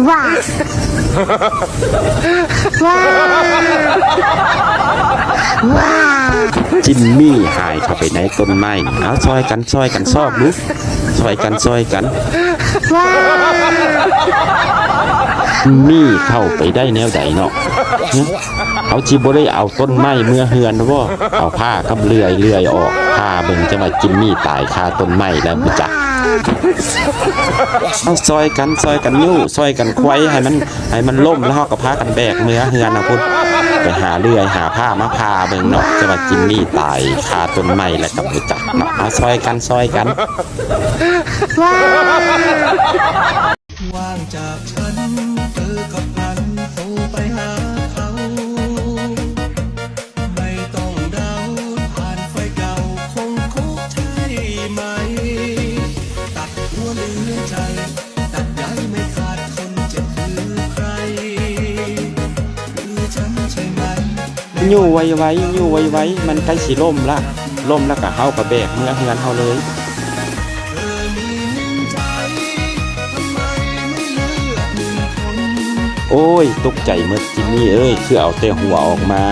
ວ້າ ວ້າ ວ້າ ຈິມມີຫາຍເຂົ້າໄປໃນຕົ້ນໄມ້. ເອົາ ຊ່ອຍກັນ ຊ່ອຍກັນຊອກດູ ຊ່ອຍກັນ ຊ່ອຍກັນ ວ້າ ມີເຂົ້າໄປໄດ້ແນວໃດເນາະ? ເຮົາຊິບໍ່ໄດ້ເອົາຕົ້ນໄມ້ເມືອເຮືອນບໍ? ເອົາພ້າກັບເລື່ອຍ ເລື່ອຍອອກ ຜ່າເບິ່ງ ຈັ່ງວ່າຈິມມີຕາຍຄາຕົ້ນໄມ້ແລ້ວບໍ່ຈັກ. ເອົາ ຊ່ອຍກັນ ຊ່ອຍກັນຍູ້ ຊ່ອຍກັນໄຂວ້ໃຫ້ມັນ ໃຫ້ມັນລົ້ມ ແລ້ວເຮົາກໍພາກັນແບກເມືອເຮືອນເອົາພຸ້ນ. ໄປຫາເລື່ອຍຫາພ້າມາຜ່າເບິ່ງເນາະ ຈັ່ງວ່າຈິມມີຕາຍຄາຕົ້ນໄມ້ແລ້ວກໍບໍ່ຈັກເນາະ. ເອົາ ຊ່ອຍກັນ ຊ່ອຍກັນ. ວ່າງຈາກ ຍູ້ໄວໆ ຍູ້ໄວໆ ມັນໃກ້ຊິລົ້ມລະ ລົ້ມລະກະເຮົາກະແບກເມືອເຮືອນເຮົາເລີຍ. ໂອ້ຍ ຕົກໃຈໝົດຈິມມີເອີຍ ຄືເອົາແຕ່ຫົວອອກມາ.